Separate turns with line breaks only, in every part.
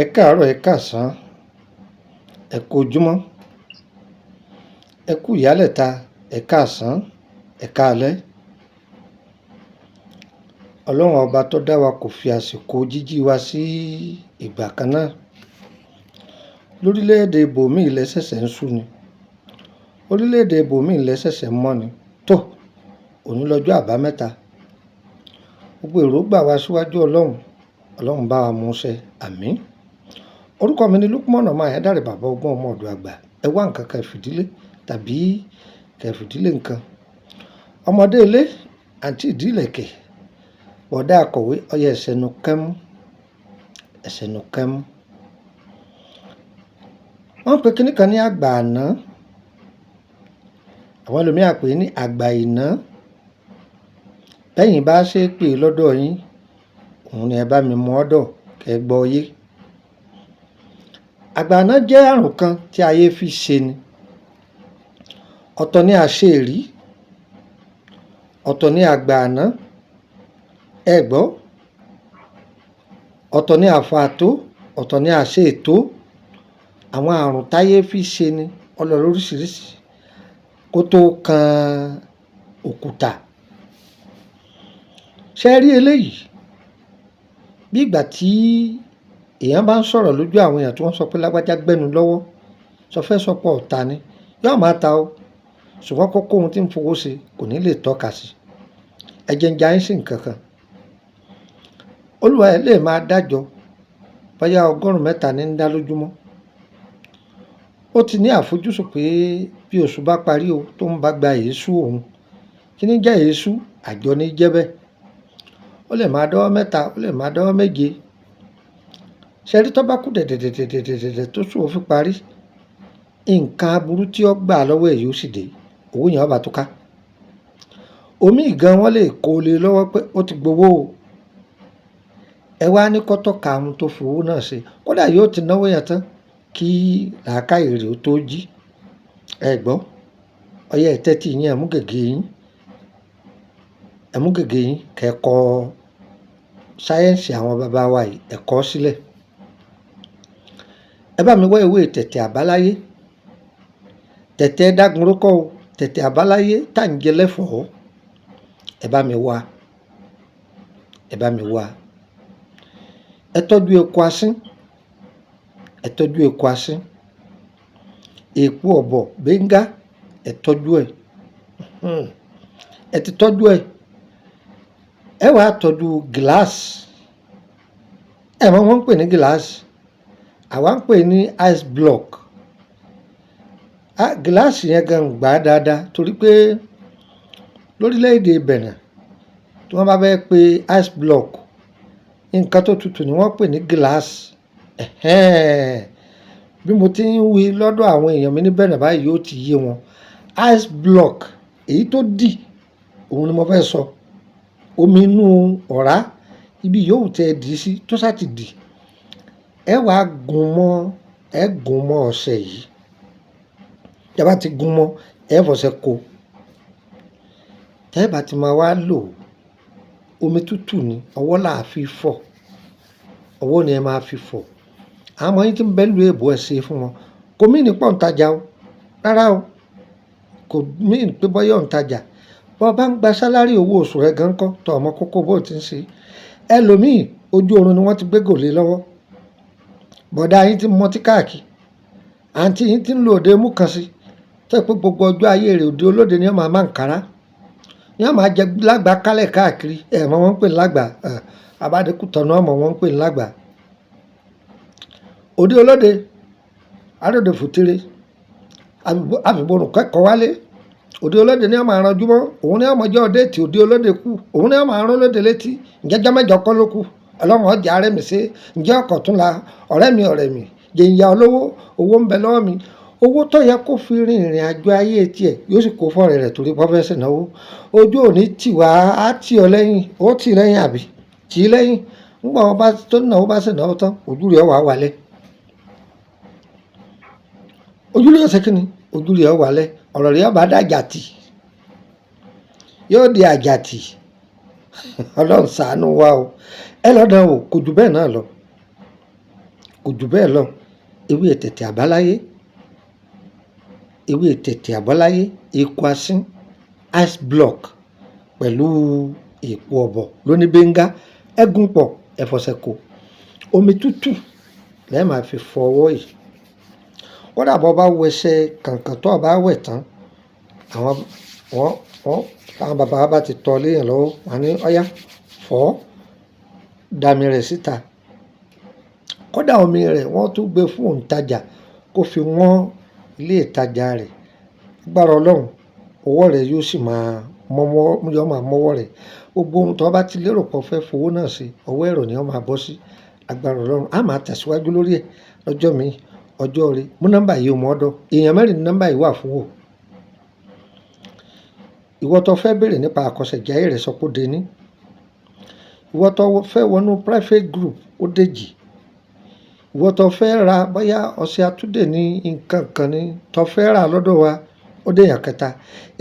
Ẹ káàárọ̀, ẹ̀ káàsán, ẹ kú ojúmọ́, ẹ kú ìyálẹ̀ta, ẹ káàsán, ẹ káalẹ́. Ọlọ́run ọba tó dá wa kò fi àsìkò jíjí wa sí ìgbà kan náà. Lórílẹ̀-èdè ibòmíì ilẹ̀ ṣẹ̀ṣẹ̀ ń ṣú ni. Orílẹ̀-èdè ibòmíì ilẹ̀ ṣẹ̀ṣẹ̀ ń mọ́ ni. Tó, òní lọ́jọ́ àbámẹ́ta. Gbogbo èròǹgbà wa síwájú Ọlọ́run, Ọlọ́run bá wa mú ṣẹ, àmín. Orúkọ mi ni Lukman ọmọ Ayádáre, bàbá ọgbọ́n ọmọ ọ̀dọ̀ àgbà. Ẹ wá nǹkan kan fìdílé tàbí kẹ́ fìdílé nǹkan. Ọmọdé ilé, àǹtí ìdílẹ̀kẹ̀, bọ̀dá akọ̀wé, ọyẹ ẹ̀sẹ̀nu kẹ́mú, ẹ̀sẹ̀nu kẹ́mú. Wọ́n ń pe kíní kan ní àgbà àná. Àwọn ẹlòmíràn á pè é ní àgbà ìná. Bẹ́yìn bá ṣe pè lọ́dọ̀ yín, òun ni ẹ bá mi mú ọ́dọ̀ kẹ́ gbọ́ yé. Àgbà àná jẹ́ àrùn kan tí ayé fi ṣe ni. Ọ̀tọ̀ ni àṣeèrí, ọ̀tọ̀ ni àgbà àná. Ẹ gbọ́, ọ̀tọ̀ ni àfààtó, ọ̀tọ̀ ni àṣeètó. Àwọn àrùn táyé fi ṣe ni ó lọ lóríṣiríṣi kó tó kan òkúta. Ṣé ẹ rí eléyìí? Bí ìgbà tí èèyàn bá ń sọ̀rọ̀ lójú àwọn èèyàn tí wọ́n sọ pé lágbájá gbẹ́nu lọ́wọ́, sọ fẹ́ sọ pé ọ̀tá ni, yóò máa ta o. Ṣùgbọ́n kókó ohun tí ń fowó ṣe kò ní lè tọ́ka sí. Ẹ jẹ́ ń já yín sí nǹkan kan. Olúwa ẹ lè máa dájọ́ bóyá ọgọ́rùn-ún mẹ́ta ní ń dá lójúmọ́. Ó ti ní àfojúsùn pé bí oṣù bá parí o, tó ń bá gba èésú òun. Kí ní jẹ́ èésú? Àjọ ní jẹ́ bẹ́ẹ̀. Ó lè máa dọ́wọ́ mẹ́ta, ó lè máa dọ́wọ́ méje. Ṣé ẹ rí tó bá kú dẹ̀dẹ̀dẹ̀dẹ̀dẹ̀dẹ̀ tó sùn ó fi parí, nǹkan aburú tí ó gbà lọ́wọ́ ẹ̀ yóò sì dé, owó yẹn ó bá túká. Omi gan wọ́n lè kó lé lọ́wọ́ pé ó ti gbowó o. Ẹ wá ní kó tọ́ka ohun tó fi owó náà ṣe. Kódà yóò ti náwó yẹn tán kí làákàyè rẹ̀ ó tó jí. Ẹ gbọ́, ọyẹ́ ẹ tẹ́tí yín, ẹ mú gègé yín, ẹ mú gègé yín kẹ́ kọ sáyẹ́ǹsì àwọn bàbá wa yìí, ẹ kọ ọ́ sílẹ̀. Ẹ bá mi wá ewé tẹ̀tẹ̀ àbáláyé. Tẹ̀tẹ̀ dágunró kọ́ o, tẹ̀tẹ̀ àbáláyé tá ń jẹ lẹ́fọ̀ọ́. Ẹ bá mi wá, ẹ bá mi wá. Ẹ tọ́jú eku asín, ẹ tọ́jú eku asín. Èpo ọ̀bọ̀ bẹ́ńgá, ẹ tọ́jú ẹ̀. Ẹ ti tọ́jú ẹ̀. Ẹ wá tọ́jú gíláàsì. Ẹ mọ̀ wọ́n ń pè ní gíláàsì. Àwa ń pè ní ice block. Á, gíláàsì yẹn gan gbà dáadáa torí pé lórílẹ̀-èdè Benin tí wọ́n bá fẹ́ pe ice block, nǹkan tó tutù ni wọ́n pè ní gíláàsì. Ẹ̀hẹ́n. Bí mo ti ń wí lọ́dọ̀ àwọn èèyàn mi ní Benin báyìí yóò ti yé wọn. Ice block èyí tó dì, òun ni mo fẹ́ sọ. Omi inú ọ̀rá, ibi yóò tẹ dì sí tó sá ti dì. Ẹ wá gun mọ́, ẹ gun mọ́ ọṣẹ yìí. Tí ẹ bá ti gun mọ́, ẹ fọṣẹ kó. Tẹ́ ẹ bá ti máa wá lò, omi tútù ni, ọwọ́ là á fi fọ̀. Ọwọ́ ni ẹ máa fi fọ̀. Àwọn ọmọ yín tí ń bẹ nílùú èbó ẹ ṣe fún wọn. Kò mean pé ò ń tajà o. Rárá o. Kò mean pé bóyá ò ń tajà. Bó bá ń gba salary owó oṣù rẹ gan kọ́, tó ọmọ kókó bó ti ń ṣe. Ẹlòmíì ojú oorun ni wọ́n ti gbé gòlé lọ́wọ́. Bọ̀dá yín tí ń mọtí káàkiri. Àǹtí yín tí ń lo òde mú kan sí. Tó jẹ́ pé gbogbo ọjọ́ ayé rẹ̀ òde olóde ni ó máa máa ń kárá. Ní ó máa jẹ lágbà kálẹ̀ káàkiri. Ẹ mọ̀ wọ́n ń pè ní lágbà. Abádékútọ̀nù ọmọ wọ́n ń pè ní lágbà. Òde olóde, àròdè fòtére, àfìborùn kẹ́kọ̀ọ́ wálé. Òde olóde ni ó máa ranjú mọ́. Òun ni ó mọ ọjọ́ déètì òde olóde kú. Òun ni ó máa rán olóde létí. Ǹjẹ́ ọjọ́ mẹ́jọ kọ́ ló kù? Ọlọ́run ọjà rẹ̀ mi ṣe. Ǹjẹ́ ọkọ̀ tún la? Ọ̀rẹ́ mi, ọ̀rẹ́ mi. Jẹ́ ń ya olówó, owó ń bẹ lọ́wọ́ mi. Owó tó yẹ kó fi rin ìrìn àjò ayé tí ẹ yóò sì kó fún ọ̀rẹ́ rẹ̀ torí pé ó fẹ́ ṣènáwó. Ojú ò ní tì wá, á tì ọ lẹ́yìn, ó tì lẹ́yìn àbí? Tì í lẹ́yìn. Nígbà wọ́n bá tó náwó bá ṣènáwó tán, ojú rẹ̀ ó wá wálẹ̀. Ojú rẹ̀ ó ṣe kíni? Ojú rẹ̀ ó wálẹ̀. Ọ̀rọ̀ rẹ̀ ó bá dàjà tì. Yóò di àjàtì. Ọlọ́run ṣàánú wa o. Ẹ lọ dán wò, kò ju bẹ́ẹ̀ náà lọ. Kò Kò jù bẹ́ẹ̀ lọ. Ewé tẹ̀tẹ̀ àbáláyé, ewé tẹ̀tẹ̀ àbáláyé, eku asín, ice block pẹ̀lú èpo ọ̀bọ̀ lóní bẹ́ńgá, ẹ gún pọ̀, ẹ fọṣẹ kó. Omi tútù lẹ́ẹ̀ máa fi fọ ọwọ́ yìí. Kódà bó bá wẹṣẹ kànkàn tó bá wẹ̀ tán, àwọn wọ́n, wọ́n, àwọn bàbá wa bá ti tọ́ léèyàn lọ́wọ́, wọ́n á ní, "Ọ̀yá, fọ̀, dà mí rẹ̀ síta." Kódà omi rẹ̀ wọ́n tún gbé fún òǹtajà kó fi wọ́n ilé ìtajà rẹ̀. Agbára Ọlọ́run, ọwọ́ rẹ̀ yóò sì máa mọ́wọ́, yóò máa mọ́wọ́ rẹ̀. Gbogbo ohun tó bá ti lérò pé ó fẹ́ fowó náà ṣe, ọwọ́ ẹ̀rọ ni ó máa bọ́ sí. Agbára Ọlọ́run, a máa tẹ̀síwájú lórí ẹ̀ lọ́jọ́ mi, ọjọ́ ire. Mú nọ́mbà yìí o mọ́ ọ̀dọ̀. Èèyàn mẹ́rin ni nọ́mbà yìí wà fún o. Ìwọ tó fẹ́ bèèrè nípa àkọsẹ̀jayé rẹ̀ sọ pé ó dé ní. Ìwọ tó fẹ́ wọnú private group, ó dèjì. Ìwọ tó fẹ́ ra bóyá ọṣẹ atúndè ní nǹkan kan ní tó fẹ́ rà lọ́dọ̀ wa, ó dé èèyàn kẹta.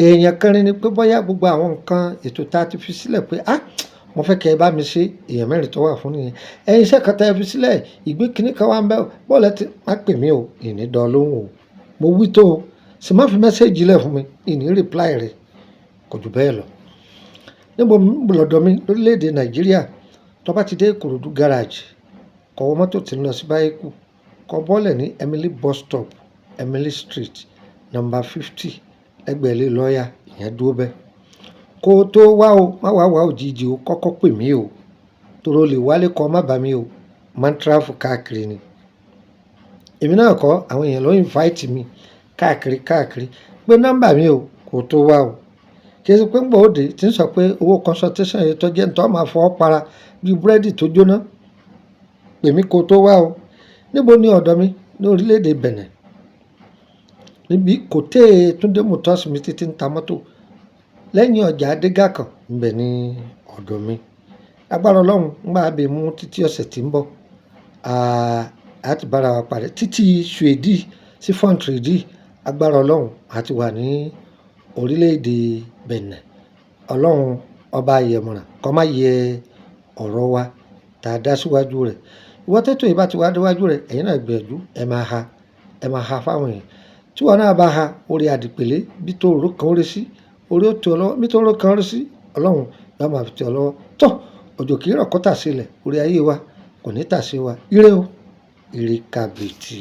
Èèyàn kẹrin ni pé bóyá gbogbo àwọn nǹkan ètò tí a ti fi sílẹ̀ pé, "Á, mo fẹ́ kí ẹ bá mi ṣe." Èèyàn mẹ́rin tó wà fún nìyẹn. Ẹ̀yin iṣẹ́ kan tí ẹ fi sílẹ̀, ìgbín kìíní kan wà níbẹ̀, bó lẹ tí má pè mí o, ìní dán lóhùn o. Mo wí tó o, sì má fi message lẹ̀ fún mi, ìní reply rẹ̀. Kò jù bẹ́ẹ̀ lọ. Níbo lọ́dọ̀ mi lórílẹ̀ èdè Nàìjíríà, tó bá ti dé Ìkòròdú garage, kó wọ mọ́tò tí ń lọ sí Báyíkù, kó bọ́lẹ̀ ní Emily bus stop, Emily Street, number 50, lẹ́gbẹ̀ẹ́ ilé lawyer, ìyẹn dúró bẹ́ẹ̀. Kó tó wá o, má wá wá òjijì o, kọ́kọ́ pè mí o. Torí o lè wálé kó má bá mi o. Máa ń travel káàkiri ni. Èmi náà kọ́, àwọn èèyàn ló invite mi káàkiri káàkiri. Pé nọ́mbà mi o, kó tó wá o. Kì í ṣe pé nígbà ó dé tí ń sọ pé owó consultation yẹn tó jẹ́ ń tó máa fọwọ́ para bí búrẹ́dì tó jóná. Pè mí kó tó wá o. Níbo ni ọ̀dọ̀ mi? Ní orílẹ̀ èdè Benin. Níbi kòtẹ́ Túndé Motors mi títí ń ta mọ́tò. Lẹ́yìn ọjà Adégàkàn, ibẹ̀ ni ọ̀dọ̀ mi. Agbára Ọlọ́run ń bá mi mú títí ọ̀sẹ̀ tí ń bọ̀. A ti bá ara wa pàdé títí Suedi sí Fọ́ntrìdì. Agbára Ọlọ́run a ti wà ní orílẹ̀ èdè Benin. Ọlọ́run ọba ayẹ̀mọ̀ràn kó má yẹ ọ̀rọ̀ wa tá a dá síwájú rẹ̀. Ìwọ tètò yìí bá ti wá dé iwájú rẹ̀, ẹ̀yin náà gbìyànjú, ẹ máa ha fáwọn èèyàn. Tí ìwọ náà bá ha orí àdìpèlé bí tó oró kan ó sí, orí ó tó ọ lọ́wọ́, bí tó oró kan ó sí, Ọlọ́run yóò máa fi tẹ́ ọ lọ́wọ́. Tọ́, òjò kì í rọ̀ kó tà sí ilẹ̀, orí ayé wa kò ní tà sí wa. Ire o, ire kàbìtì.